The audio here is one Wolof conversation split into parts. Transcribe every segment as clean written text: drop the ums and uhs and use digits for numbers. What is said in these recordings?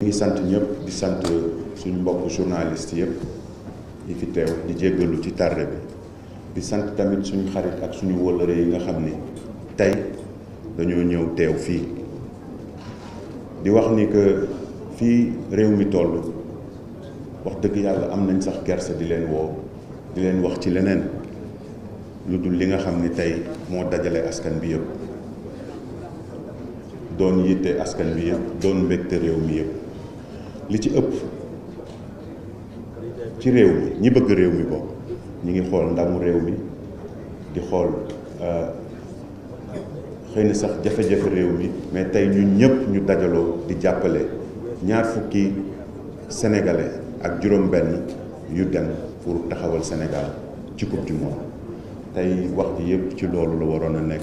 ngi sant ñëpp di sant suñu mbokk journaliste yëpp yi fi teew di jéggalu ci tardé bi di sant tamit suñu xarit ak suñu wóllëre yi nga xam ni tey dañoo ñëw teew fii di wax ni que fii réew mi toll wax dëgg yàlla am nañ sax kersa di leen woo di leen wax ci leneen lu dul li nga xam ni tey moo dajale askan bi yëpp doon yitte askan bi yëpp doon mbégte réew mi yëpp li ci ëpp ci réew mi ñi bëgg réew mi bokk ñi ngi xool ndamu réew mi di xool xëy na sax jafe-jafe réew mi mais tey ñun ñëpp ñu dajaloo di jàppale ñaar fukki sénégalais ak juróom-benn yu dem pour taxawal Sénégal ci coupe du monde tey wax ji yëpp ci loolu la waroon a nekk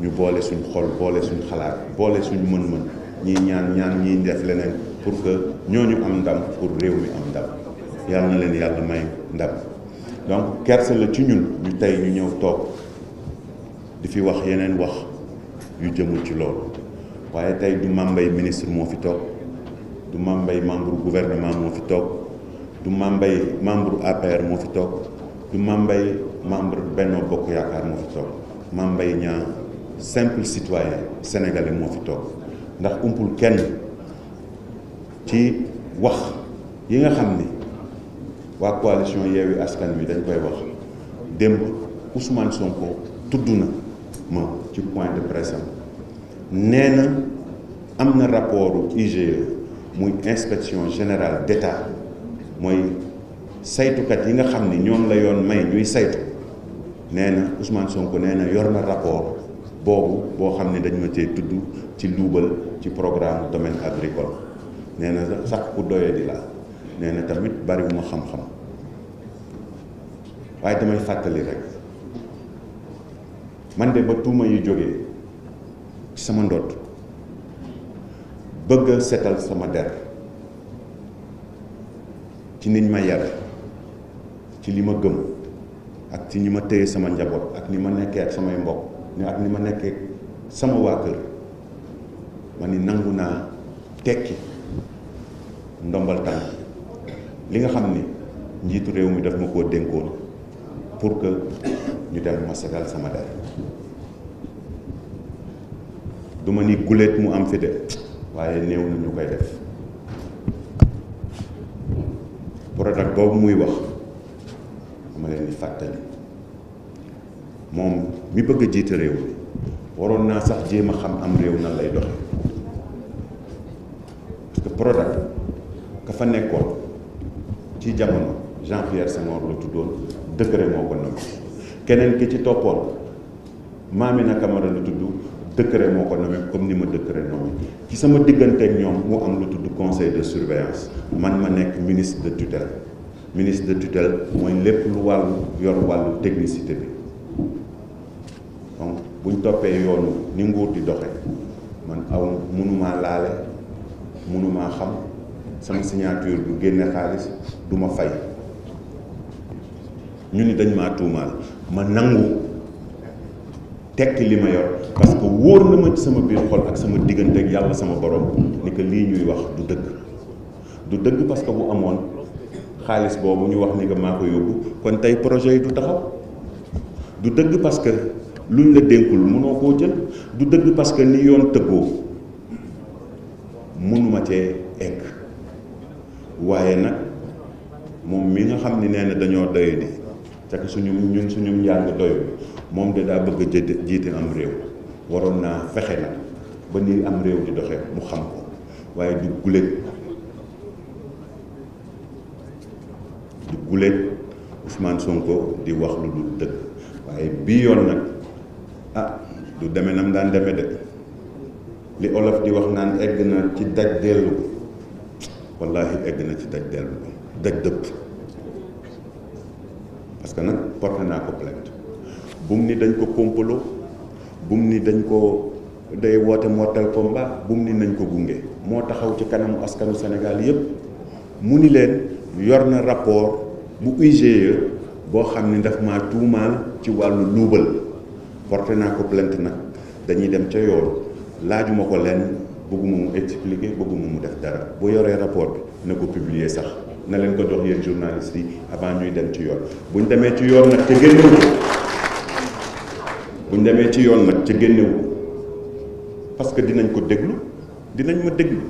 ñu boole suñ xol boole suñ xalaat boole suñ mën-mën ñii ñaan ñii def leneen pour que ñooñu am ndam pour réew mi am ndam yàlla na leen yàlla may ndam donc kersa la ci ñun ñu tey ñu ñëw toog di fi wax yeneen wax yu jëmul ci loolu waaye tey du Mame Mbaye ministre moo fi toog du Mame Mbaye membre gouvernement moo fi toog du Mame Mbaye membre APR moo fi toog du Mame Mbaye membre Benno Bokk Yaakaar moo fi toog Mame Mbaye Niang simple citoyen sénégalais moo fi toog ndax umpul kenn ci wax yi nga xam ni waa coalition Yewwi Askan Wi dañ koy wax démb Ousmane Sonko tudd na ma ci point de presse am nee na am na rapport IGE muy inspection générale d'État mooy saytukat yi nga xam ni ñoom la yoon may ñuy saytu nee na Ousmane Sonko nee na yor na rapport boobu boo xam ne dañ ma cee tudd ci luubal ci programme domaine agricole nee na sax ku doyee di la nee na tamit bariwuma xam-xam waaye damay fàttali rek man de ba tuuma yi jógee ci sama ndodd bëgg a setal sama der ci niñ ma yar ci li ma gëm ak ci ñi ma téye sama njaboot ak ni ma nekkee ak samay mbokk ak ni ma nekkee sama waa kër ma ni nangu naa tekki ndombal tànk li nga xam ni njiitu réew mi daf ma koo dénkoon pour que ñu dem ma setal sama der du ma ni guléet mu am fi de waaye néew na ñu koy def Prodac boobu muy wax dama leen di fàttali moom mi bëgg a jiite réew mi waroon naa sax jéem a xam am réew nan lay doxe parce que Prodac ka fa nekkoon ci jamono Jean-Pierre Senghor la tuddoon décret moo ko nommé keneen ki ci toppoon Mamina Camara la tudd décret moo ko nommé comme ni ma décret nommé ci sama digganteeg ñoom mu am lu tudd conseil de surveillance man ma nekk ministre de tutelle ministre de tutelle mooy lépp lu wàllu yor wàllu technicité bi donc buñ toppee yoonu ni nguur di doxe man aw mënumaa laale mënumaa xam sama signature du génne xaalis du ma fay ñu ni dañ maa tuumaal ma nangu tekki li ma yor parce que wóor na ma ci sama biir xol ak sama diggante ak yàlla sama borom ni que lii ñuy wax du dëgg parce que bu amoon xaalis boobu ñu wax ni que maa ko yóbbu kon tey projet yi du taxaw du dëgg parce que luñ la dénkul mënoo koo jël du dëgg parce que ni yoon tëggoo mënuma cee egg waaye nag moom mi nga xam ni nee na dañoo doye di fekk suñu njàng doyul moom de daa bëgg a jiite am réew waroon naa fexe nag ba ni am réew di doxe mu xam ko waaye du guléet Ousmane Sonko di wax lu dul dëgg waaye bii yoon nag du deme nam daan deme de li olof di wax naan egg na ci daj dellu wallaahi egg na ci daj dellu daj dëpp parce que nag porté naa ko plainte bum ni dañ ko kompaloo bum ni dañ ko day woote mortel combat bum ni nañ ko gunge moo taxaw ci kanamu askanu Sénégal yépp mu ni leen yor na rapport bu IGE boo xam ni daf maa tuumaal ci wàllu luubal porté naa ko plainte nag dañuy dem ca yoon laajuma ko leen bëgguma mu expliquer, bëgguma mu def dara bu yoree rapport bi na ko publier sax na leen ko jox yéen journalistes yi avant ñuy dem ci yoon buñ demee ci yoon nag ca génnewu buñ demee ci yoon nag ca génnewu parce que dinañ ko déglu dinañ ma déglu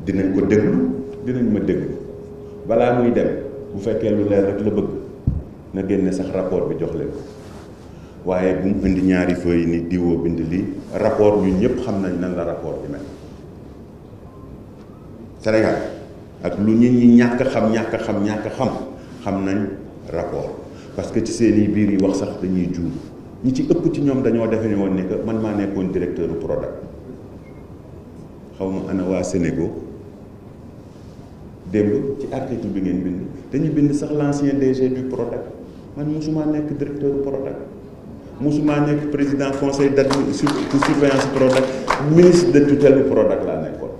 dinañ ko déglu dinañ ma déglu balaa muy dem bu fekkee lu leer rek la bëgg na génne sax rapport bi jox leen ko waaye bu mu indi ñaari feuilles ni diwoo bind lii rapport ñun ñëpp xam nañ nan la rapport bi mel Sénégal ak lu nit ñi ñàkk xam xam nañ rapport parce que ci seeni biir yi wax sax dañuy juum ñi ci ëpp ci ñoom dañoo defe ne woon ne que man maa nekkoon directeur u Prodac xaw ma ana waa Sénégal démb ci article bi ngeen bind dañuy bind sax l'ancien DG du Prodac man mosumaa nekk directeur u Prodac mosumaa nekk président conseil de surveillance Prodac ministre de tutelle Prodac laa nekkoon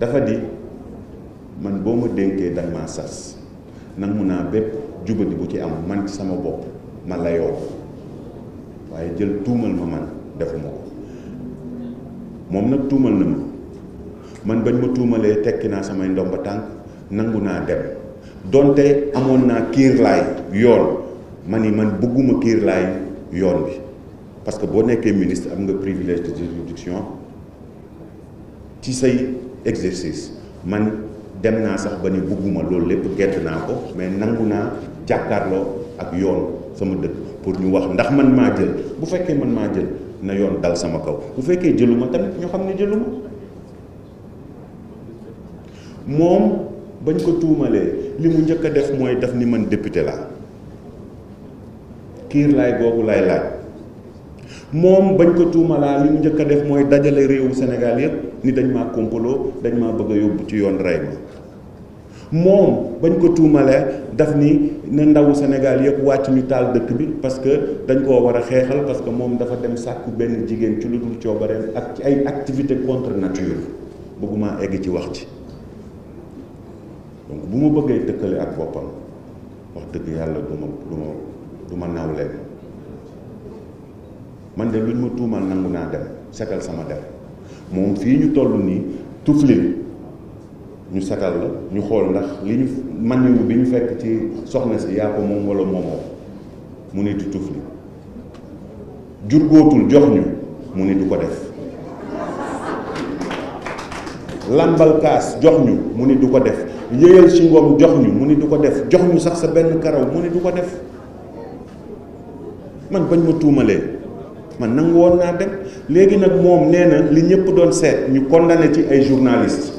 dafa di man boo ma dénkee danga maa sas nangu naa bépp jubadi bu ci am man ci sama bopp ma layoo waaye jël tuumal ma man defuma ko moom nag tuumal na ma man bañ ma tuumalee tekki naa samay ndomba tànk nangu naa dem donte amoon naa kiirlaay yoon ma ni man bëgguma kiirlaay yoon bi parce que boo nekkee ministre am nga privilège de juridiction ci say exercice man dem naa sax ba ni bëgguma loolu lépp gedd naa ko mais nangu naa jàkkaarloo ak yoon sama dëkk pour ñu wax ndax man maa jël bu fekkee man maa jël na yoon dal sama kaw bu fekkee jëluma tamit ñoo xam ne jëluma moom bañ ko tuumalee li mu njëkk a def mooy daf ni man député laa kiir laay googu laay laaj moom bañ ko tuumalaa li mu njëkk a def mooy dajale réewu Sénégal yëpp ni dañ maa kompaloo dañ maa bëgg a yóbbu ci yoon rey ma moom bañ ko tuumalee daf ni na ndawu Sénégal yëpp wàcc ñu taal dëkk bi parce que dañ koo war a xeexal parce que moom dafa dem sàkku benn jigéen ci lu dul coobareem ak ci ay activité contre nature bëgguma egg ci wax ci donc bu ma bëggee tëkkale ak boppam wax dëgg yàlla du ma nawleen man de luñ ma tuumal nangu naa dem setal sama der moom fii ñu toll nii tuflil ñu setal la ñu xool ndax li ñu maniwu bi ñu fekk ci soxna si yaa ko moom wala moomoo mu ni du tufli jurgóotul jox ñu mu ni du ko def lambal kaas jox ñu mu ni du ko def yëyal ci ngoom jox ñu mu ni du ko def jox ñu sax sa benn karaw mu ni du ko def man bañ ma tuumalee man nangu woon naa dem léegi nag moom nee na li ñëpp doon seet ñu condamné ci ay journalistes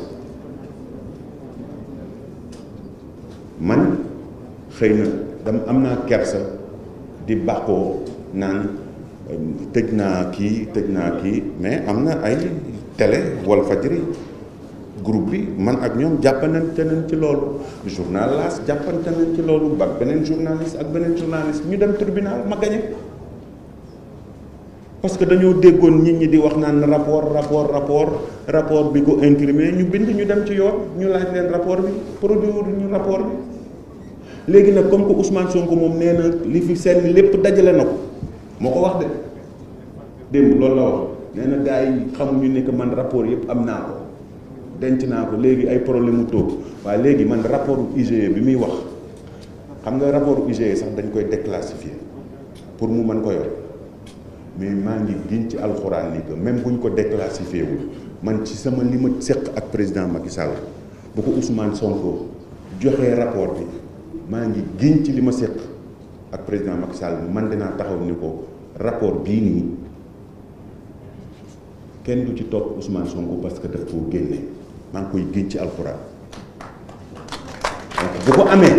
man xëy na dama am naa kersa di bàqoo naan tëj naa kii mais am na ay télé Walfadjri groupe bi man ak ñoom jàppante nañ ci loolu journal L'As jàppante nañ ci loolu ba beneen journaliste ak beneen journaliste ñu dem tribunal ma gañe parce que dañoo déggoon nit ñi di wax naan rapport bi ko incriminé ñu bind ñu dem ci yoon ñu laaj leen rapport bi produire ñu rapport bi léegi nag comme que Ousmane Sonko moom nee na li fi seen lépp dajale na ko moo ko wax de démb loolu la wax nee na gars yi xamuñu ne que man rapport yëpp am naa ko denc naa ko léegi ay problème mu toog waaye léegi man rapport IGE bi muy wax xam nga rapport IGE sax dañ koy déclassifier pour mu mën ko yor mais maa ngi giñ ci alxuraan ni que même buñ ko déclassifié wul man ci sama li ma séq ak président Macky Sall bu ko Ousmane Sonko joxee rapport bi maa ngi giñ ci li ma séq ak président Macky Sall man dinaa taxaw ni ko rapport bii nii kenn du ci topp Ousmane Sonko parce que daf koo génne maa ngi koy giñ ci alxuraan donc bu ko amee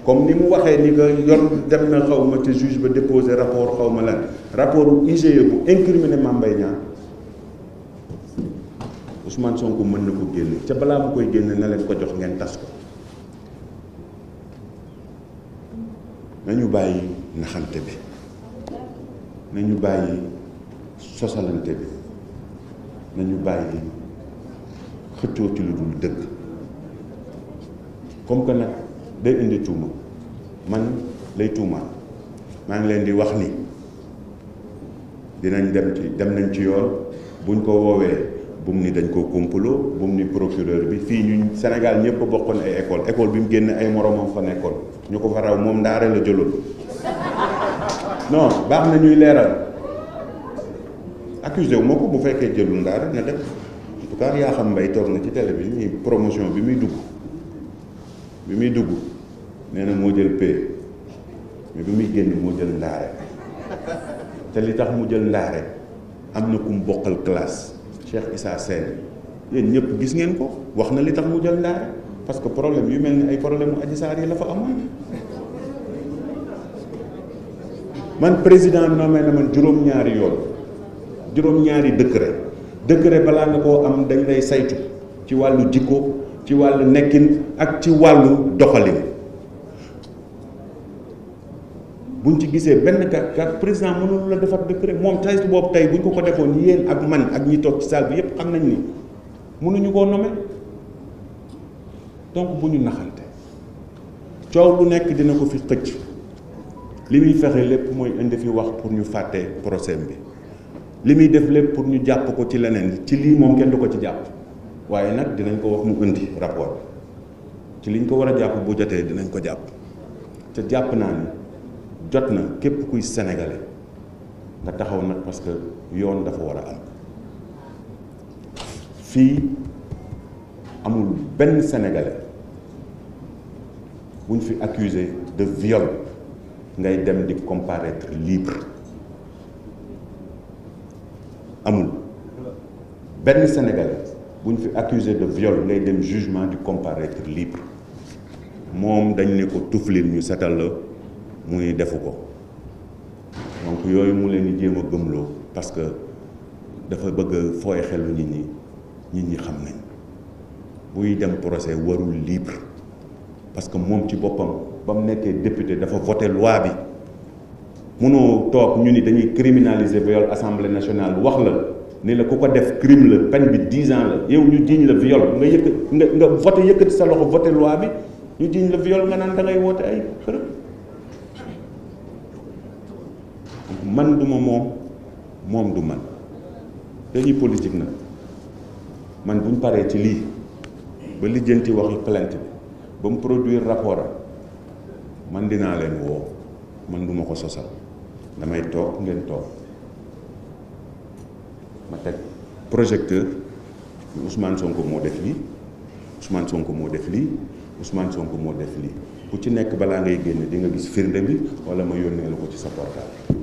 comme ni mu waxee ni que yoon dem na xaw ma ca juge ba déposer rapport xaw ma lan rapport IGE bu incriminé Mame Mbaye Niang Ousmane Sonko mën na ko génne ca balaa mu koy génne na leen ko jox ngeen tas ko nañu bàyyi naxante bi nañu bàyyi sosalante bi nañu bàyyi xëccoo ci lu dul dëgg comme que nag day indi tuuma man lay tuumaal maa ngi leen di wax ni dinañ dem nañ ci yoon buñ ko woowee bum ni dañ ko complot bum ni procureur bi fii ñu Sénégal ñëpp bokkoon ay école bi mu génn ay moromam fa nekkoon ñu ko fa raw moom ndaare la jëloon non baax na ñuy leeral accusé wu ma ko bu fekkee jëlul ndaare na dem en tout cas yaa xam mbay toog na ci télé bi ni promotion bi muy dugg nee na moo jël paie mais bi muy génn moo jël ndaare te li tax mu jël ndaare am na ku mu bokkal classe Cheikh Issa Sène yéen ñëpp gis ngeen ko wax na li tax mu jël ndaare parce que problème yu mel ni ay problème mu Adji Sarr yi la fa amoon man président nommé na man juróom-ñaari yoon juróom-ñaari décret balaa nga koo am dañ lay saytu ci wàllu jikko ci wàllu nekkin ak ci wàllu doxalin buñ ci gisee benn kat président mënul la defar décret moom saytu boobu tey buñ ko defoon yéen ak man ak ñi toog ci salle bi yépp xam nañ ni mënuñu koo nommer donc bu ñu naxante coow lu nekk dina ko fi xëcc li muy fexe lépp mooy indi fi wax pour ñu fàtte procès bi li muy def lépp pour ñu jàpp ko ci leneen ci lii moom kenn du ko ci jàpp waaye nag dinañ ko wax mu indi rapport ci liñ ko war a jàpp bu jotee dinañ ko jàpp te jàpp naa ni jot na képp kuy sénégalais nga taxaw nag parce que yoon dafa war a am fii amul benn sénégalais buñ fi accusé de viol ngay dem di comparaître libre amul benn sénégalais buñ fi accusé de viol ngay dem jugement di comparaître libre moom dañ ne ko tuflil ñu setal la muy defu ko donc yooyu mu leen di jéem a gëmloo parce que dafa bëgg a fooy xelu nit ñi xam nañ buy dem procès warul libre parce que moom ci boppam ba mu nekkee député dafa voté loi bi mënoo toog ñu ni dañuy criminaliser viol assemblée nationale wax la ni la ku ko def crime la peine bi 10 ans la yow ñu jiiñ la viol nga voté yëkkati sa loxo voté loi bi ñu jiiñ la viol nga naan da ngay woote ay xërëb man duma moom du man dañuy politique nag man buñ paree ci lii ba lijjanti waxi plainte bi ba mu produire rapport man dinaa leen woo man duma ko sosal damay toog ngeen toog ma teg projecteur Ousmane Sonko moo def lii Ousmane Sonko moo def lii Ousmane Sonko moo def lii ku ci nekk balaa ngay génn di nga gis firnde bi wala ma yónnee la ko ci sa portable